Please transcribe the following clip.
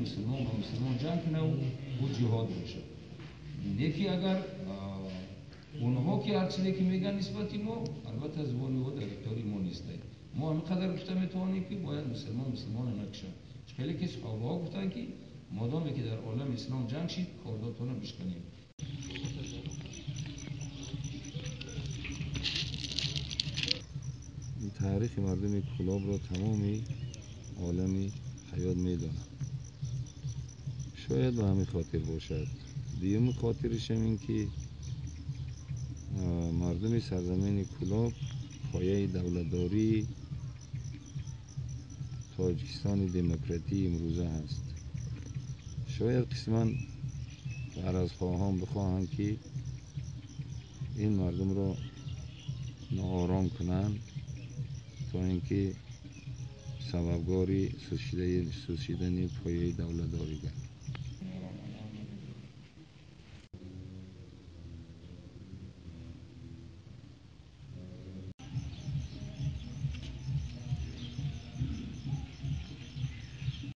мусулмон бо мусулмон ҷанг кунад, ӯ ҷиҳод бошад. Лекин агар онҳо ки ҳар чизе ки мегӯянд нисбати мо, албатта забони ӯ дар ихтиёри мо нест. Мо ҳамин қадар гуфта метавонем ки бояд мусулмон мусулмонро накушад. Хеле ки саҳобаҳо гуфтанд ки модоме ки дар олами ислом ҷанг шид, кордотонро бишканем. Таърихи мардуми Кӯлобро тамоми олами ҳаёт медонад. Шояд ба ҳамин хотир бошад. Дуюми хотиришам ин ки мардуми сарзамини Кӯлоб пояи давлатдории Тоҷикистони демократии имрӯза ҳаст. Шояд қисман ғаразхоҳон бихоҳанд ки ин мардумро ноором кунанд то ин ки сабабгори суст шудани пояи давлатдорӣ гардад.